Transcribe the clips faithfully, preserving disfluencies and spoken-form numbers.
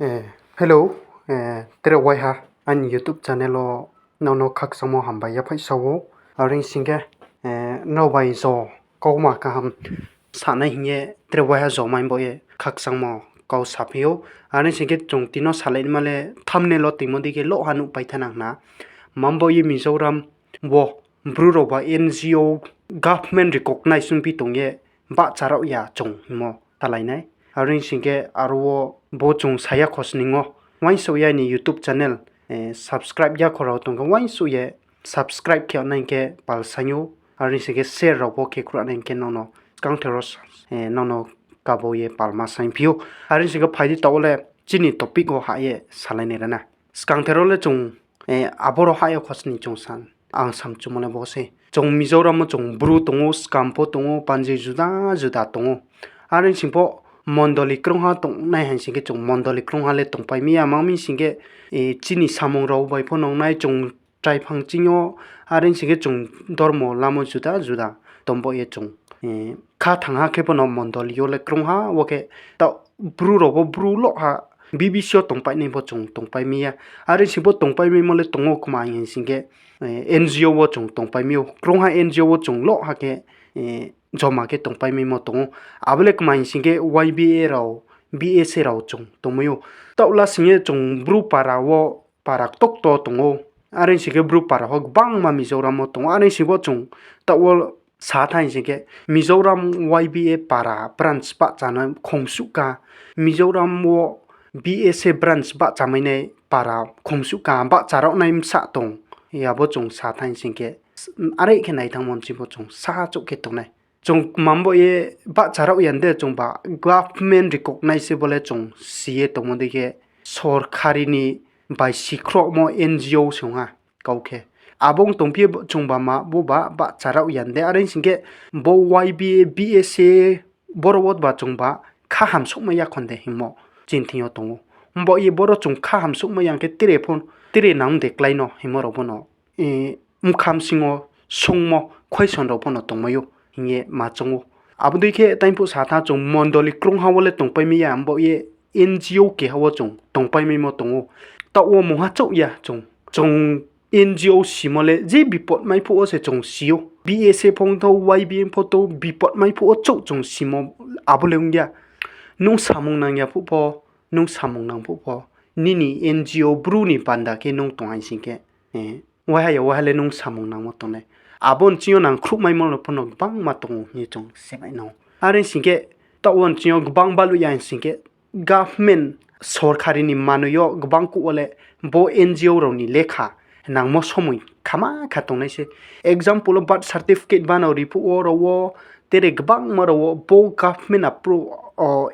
Hello, tre waiha aini YouTube channel wo nrao no khakchangmo hambai yaphaih sa ou. Are sing khe, nrao bai jo kauma kaham sanai hing ye tre waiha jo mai bo ye khakchangmo kau saphi ou. Are sing khe chung tini no salai naima le thumbnail wo toingmo dei khe loh ha nuhpai thanang na. Mam bo ye Mizoram wo Bru rao ba N G O government recognize ongphi tong ye bahcha rao ya chung hingmo talai nai. Are sing khe aro wo bo chung sa ya kho sning ou. Uaingsouh ye aini YouTube channel subscribe ya kho rao tong khe uaingsouh ye subscribe khe nai hing khe pal saing ou. Are sing khe share rao pho khe khruh nai hing khe nrao no skangther wo nrao no kabo ye palma saingphi ou. Are sing khe phai di taoh wo le chini topic wo hah ye salai nai ra na. Skangther wo le chung aboro hah ye kho sning chung san. Ang samchumo le bo se. Chung Mizoram wo chung Bru tong ou, Skam pho tong ou, Panji juda juda tong ou. Are sing pho mondoli krungha tongnai haing sing khe chung mondoli krungha le tongpai mi ya, mang mi sing khe chini samung rao bai pho nang nai chung trai phang ching yo, are sing khe chung dormo lamo juda juda tong bo ye chung kha thangha khe pho no mondoli yo le krungha wo khe ta Bru rao pho Bru loh ha B B C yo tongpai nai pho chung tongpai mi ya. Are sing pho tongpai maimo le tong ou kma hing sing khe N G O wo chung tongpai mi ou, krungha N G O wo chung loh ha khe joma khe tongpai maimo tong ou. Abo le kma hing sing khe Y B A rao, B S A rao chung tongmai ou. Taoh la sing ye chung Bru para wo para ktokto tong ou. Are sing khe Bru para pho gbangma Mizoram wo tong ou. Are sing pho chung taoh wo sa thanng sing khe Mizoram Y B A para branch bahcha nai khongsuh ka, Mizoram wo B S A branch bahcha mai nai para khongsuh ka bahcha rao nai bsa tong. Abo chung sa thanng sing khe, are khe nai thanngmo nching pho chung sa chouh khe tong nai. Chung kma bo ye bahcha rao ya de, chung ba government recognize se bo le chung si ye tongmo dei khe sorkari ni bai sikhrohmo N G O se ong ha kau khe. Abo ong tongphi ye chung ba ma bo ba bahcha rao ya de, are sing khe bo Y B A, B S A boro wo ba chung ba kha hamsouhmai ya khon de hingmo chini thing yo tong ou. Bo ye boro chung kha hamsouhmai ya khe tre phone, tre nang de klái no hingmo rao bo no bkha bsing wo sungmo question rao pho no tongmai ou hing ye ma choung ou. Abo dei khe taingphuh sa tha chung mondoli krungha wo le tongpai mi ya, bo ye N G O keha wo chung tongpai maimo tong ou. Taoh wo mungha chouh ya chung, chung N G O simo le je bipot mai phuh wo se chung si ou. B S A phongthou, Y B A phongthou, bipot mai phuh wo chouh chung simo abo le ong ya. Nung samung nang ya phuh pho, nung samung nang phuh pho, nini N G O Bru ni panda khe nung tong haing sing khe, waiha ya waiha le nung samung nangmo tong nai. Abo nching yo nangkhruhmaimo no pho no gbangma tong ou hing ye chung simai nang ou. Are sing khe taoh wo nching yo gbang baluh ya hing sing khe government sorkari ni manoi yo gbang kuh wo le bo N G O rao ni lekha nangmo somoi khama kha tongnai se. Example wo birth certificate bano ri phuh wo rao wo, tere gbangma rao wo bo government appro-,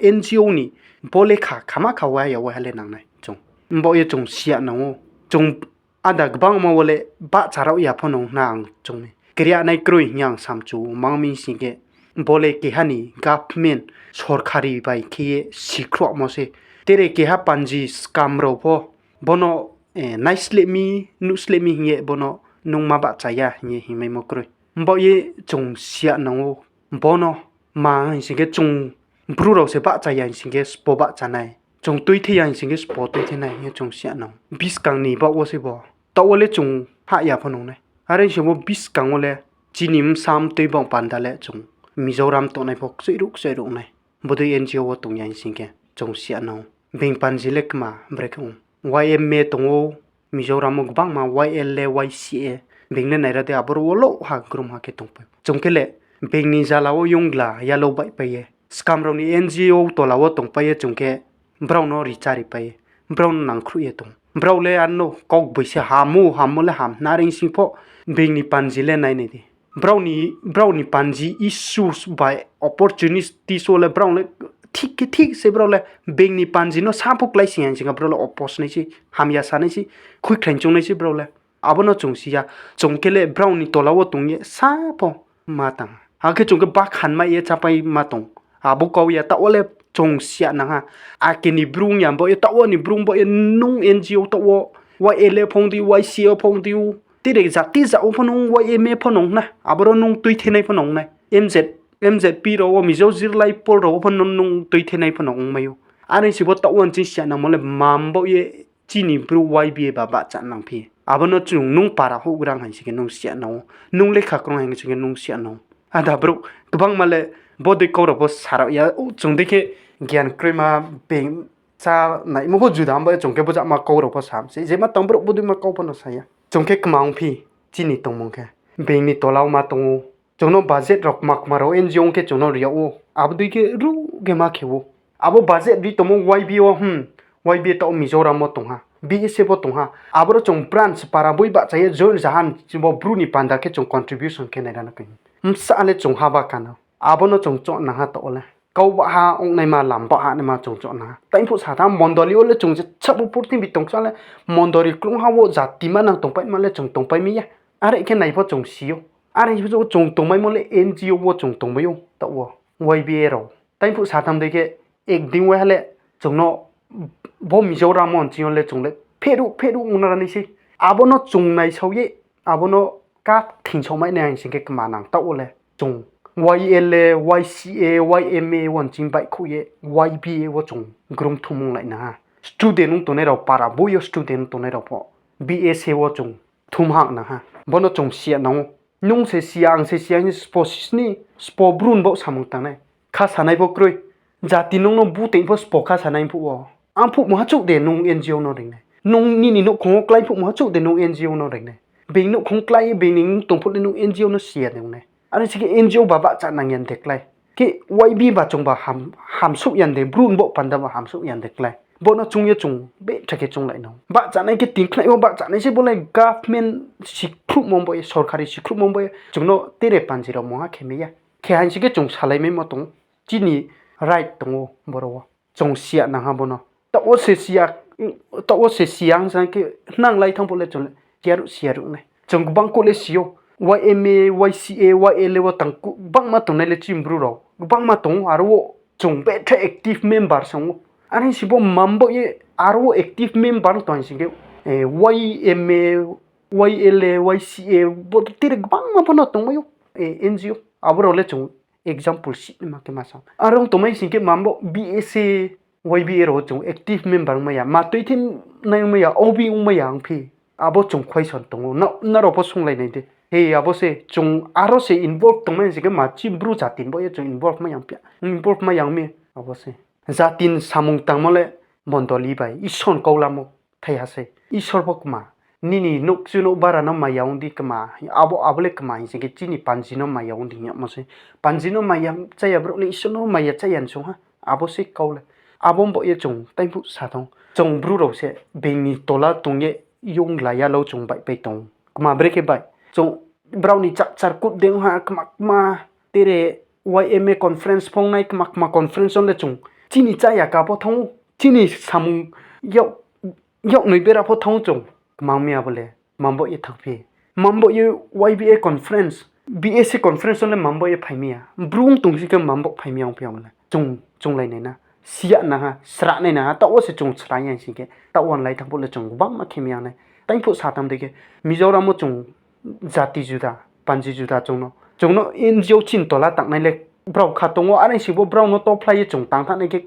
N G O ni bo lekha khama kha waiha ya waiha le nang nai chung. Bo ye chung si ya nang ou. Chung ada gbangma wo le bahcha rao ya pho nung hna ang chung mi. Kria nai kroi hing ye ang samchu ou, mang mi sing khe bo le keha ni government sorkari bai khe ye sikhrohmo se. Tere keha panji scam rao pho bo no naisleh mi, nuhsleh mi hing ye bo no nung ma bahcha ya hing ye hingmaimo kroi. Bo ye chung si ya nang ou, bo no ma hing sing khe chung Bru rao se bahcha ya hing sing khe sbo bahcha nai, chung tuithe ya hing sing khe sbo tuithe nai hing ye chung si ya nang ou. Buskang ni baoh wo se bo. Taoh wo le chung hah ya pho nung nai. Are sing bo buskang wo le chini bsa mtui bang panda le chung Mizoram tongnai pho kchoih ruh kchoih ruh nai. Bodei N G O wo tong ya hing sing khe chung si ya nang ou. Being panji le kma brekhe ong. Y M A tong ou, Mizoram wo gbangma Y L A, Y C A, being le naira de aboro wo loh ha grum ha khe tongpai. Chung khe le being ni zala wo yongla yalo baihpai ye, scam rao ni N G O tola wo tongpai ye chung khe brao no richaripai ye, brao no nangkhruh ye tong. Brao le ano kau gboi se ham ou, hammo le ham hna reing sing pho, being ni panji le nainai di. Brao ni, brao ni panji issues bai opportunities wo le brao le thik khe thik se brao le being ni panji no sa pho kláising ya hing sing khe brao le oppose nai se, hamya sa nai se, khuikhraing choung nai se brao le. Abo no chung si ya, chung khe le brao ni tola wo tong ye sa pho ma tang. Akhe chung khe bakhan mai ye chápai ma tong. Abo kau ya, taoh wo le chung si ya nang ha. Ake ni Bru ong ya, bo ye taoh wo ni Bru, bo ye nung N G O taoh wo, Y L A phone di, Y C A phone di ou. Tere jati ja wo pho nung Y M A pho nung na. Aboro nung tuithenai pho nung nai. M Z, M Z P rao wo, Mizo Zirlai Pol rao wo pho nung, nung tuithenai pho nung ongmai ou. Are si bo taoh wo nching siya nangmo le mam baoh ye chini Bru Y B A ba bahcha nangphi. Abo no chung nung para houhgra hai sing khe nung siya nang ou. Nung lekha krung hai sing khe nung siya nang ou. Ada brouh kbangma le bodei kau rao pho sa rao ya, o chung dei khe gian kroima being chá naimo pho juda, abo chung khe bojama kau rao pho sa mi se, jema tang brouh bodei ma kau pho no sa ya. Chung khe kma ongphi, chini tongmung khe. Being ni tola wo ma tong ou. Chung no budget rao kma kma rao N G O ong khe chung no ri yag ou. Abo dei khe ruh khe ma khe ou. Abo budget ri tongmo Y B A wo, hmm, Y B A taoh Mizoram wo tong ha, B S F wo tong ha. Aboro chung branch para boi bahcha ye join zaha ni bo Bru ni panda khe chung contribution khe nai ra na khe. Bsa le chung ha ba kano. Abo no chung choh nang ha taoh wo le. Kau baha ongnaima, lam baha naima chung choh nang ha. Taiphuh sa tham mondoli wo le chung je sabo purthimbi tongsa le mondoli klungha wo jati manang tongpaima le chung tongpai mi ya. Are khe nai pho chung si ou. Are pho chung tongmaimo le N G O wo chung tongmai ou taoh wo. Y B A rao. Taiphuh sa tham dei khe ek din wai ha le chung no bo Mizoram wo nching yo le chung le pheruh pheruh ong na ra nai sei. Abo no chung naisao ye, abo no ka thingsaomai nai hai sing khe kma nang taoh wo le. Chung Y L A, Y C A, Y M A wo nching baihkhouh ye, Y B A wo chung grum thumung lai nang ha. Student ong tongnai rao, para boi yo student ong tongnai rao pho, B S A wo chung thum hang nang ha. Bo no chung siya nang ou. Nung se siya, ang se siya, hing spo sisni, spo Bru ni baoh samung tangnai. Kha sanai pho kroi. Jati nung no butoing pho spo kha sanai phuh wo. Ang phuh mungha chouh de nung N G O no ring nai. Nung nini nouhkhong wo klái phuh mungha chouh de nung N G O no ring nai. Being nouhkhong klái, being ni tong phuh le nung N G O no siya de ong nai. Are si khe N G O ba bahcha nang ya de klái. Khe Y B A ba chung ba ham, hamsouh ya de, Bru ni baoh panda ba hamsouh ya de klái. Bo no chung ye chung betha khe chounglai nang. Bahchanai khe tingkhnai wo bahchanai se bo le government sikhruhmo bo ye, sorkari sikhruhmo bo ye. Chung no tere panji rao mungha khe mai ya. Khe hai sing khe chung salaimaimo tong ou. Chini right tong ou boro wo. Chung siya nang ha bo no. Taoh wo se siya, taoh wo se siya hing sa khe hnang lai thanng phuh le chung le siya ruh siya ruh nai. Chung gbang kuh le si ou. Y M A, Y C A, Y L A wo tang kuh gbangma tongnai le chini Bru rao. Gbangma tong ou, aro wo chung betha active member se ong ou. Are si bo mam baoh ye aro wo active member tong hai sing khe, Y M A, Y L A, Y C A, bo tere gbangma pho no tongmai ou, N G O. Abo rao le chung example sinaima khe ma sa. Aro ong tongmai sing khe mam bo B S A, Y B A rao chung active member ongmai ya, ma tuithe nai ongmai ya, O B ongmai ya ongphi. Abo chung question tong ou, nrao pho sunglai nai di. He, abo se chung aro se involve tongmai sing khe ma chini Bru jati ni baoh ye chung involve mai ya ongphi ya, involve mai ya ong mi, abo se. Jati ni samung tangmo le mondoli bai Isor ni kau lamo thai ha sei. Isor pho kma, nini nouhkchu nouhbara no maya ong di kma, abo, abo le kma hing sing khe chini panji no maya ong di hing yagmo sei. Panji no maya chaya brouh le Isor no maya chaya ni song ha. Abo sei kau le. Abo ni baoh ye chung taiphuh sa tong. Chung Bru rao se being ni tola tong ye yong la ya lo chung baihpai tong. Kma brekhe bai. Chung brao ni chapchar kut dei ong ha kma kma tere Y M A conference phongnai kma kma conference wo le chung chini cháya ka pho thanng ou, chini samung yak, yaknoi bera pho thanng ou chung. Kma ong mi abo le, mam baoh ye thanngphi. Mam baoh ye Y B A conference, B S A conference wo le mam baoh ye phai mi ya. Bru ong tong si khe mam baoh phai mi ya ongphi ya abo le. Chung, chounglai nai na. Siya nang ha, sra nai nang ha, taoh wo se chung sra ya sing khe. Taoh wo lai thanng phuh le chung gbangma khe mi ya nai. Taiphuh sa tham dei khe, Mizoram wo chung jati juda, panji juda chung no. Chung no N G O chini tola tangnai le brao kha tong ou, are si bo brao no tophlai ye chung tang thanng nai khe,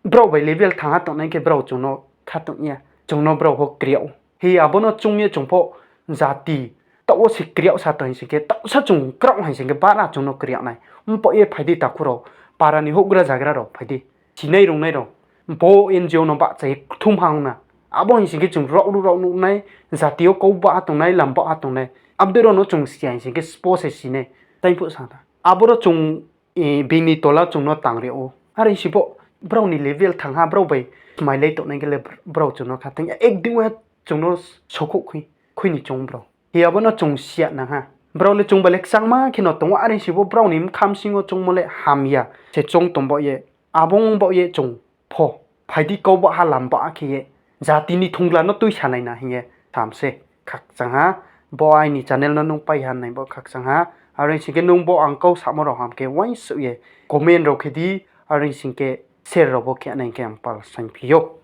brao bai level thanng ha tongnai khe brao chung no kha tong ya. Chung no brao pho kri yag ou. He abo no chung ye chung pho jati, taoh wo se kri yag sa tong hai sing khe, taoh sa chung kraoh hai sing khe, bara chung no kri yag nai. Mphoh ye phai di takhu rao, para ni houhgra zagra rao phai di. Sinai rungnai rao, bo N G O no bahcha ye kthum ha ong na. Abo hai sing khe chung raohruh raohnuh nai, jati yo kau baha tongnai, lam baha tongnai. Abo dei rao no chung siya hai sing khe spo se si nai. Taiphuh sa tha. Aboro chung, being ni tola chung no tang ri ou. Are si bo brao ni level thanng ha, brao bai smailai tongnai khe le brao chung no kha thanng ya. Ek din wo chung no sokhouh khui, khui ni chung brao. Hi abo no chung siya nang ha. Brao le chung bai le kchangma khe no tong ou, are si bo brao ni bkha bsing yo choungmo le hamya se choung tong baoh ye, abo ong baoh ye chung pho phai di kau baha lam baha khe ye, jati ni thongla no tuisalai na hing ye tham se. Khakchang ha, bo aini channel no nung pai ha nai bo khakchang ha. Are sing khe nung bo ang kau samo rao ham khe uaingsouh ye comment rao khe di, are sing khe share rao bo khe nai khe ang pal saingphi ou.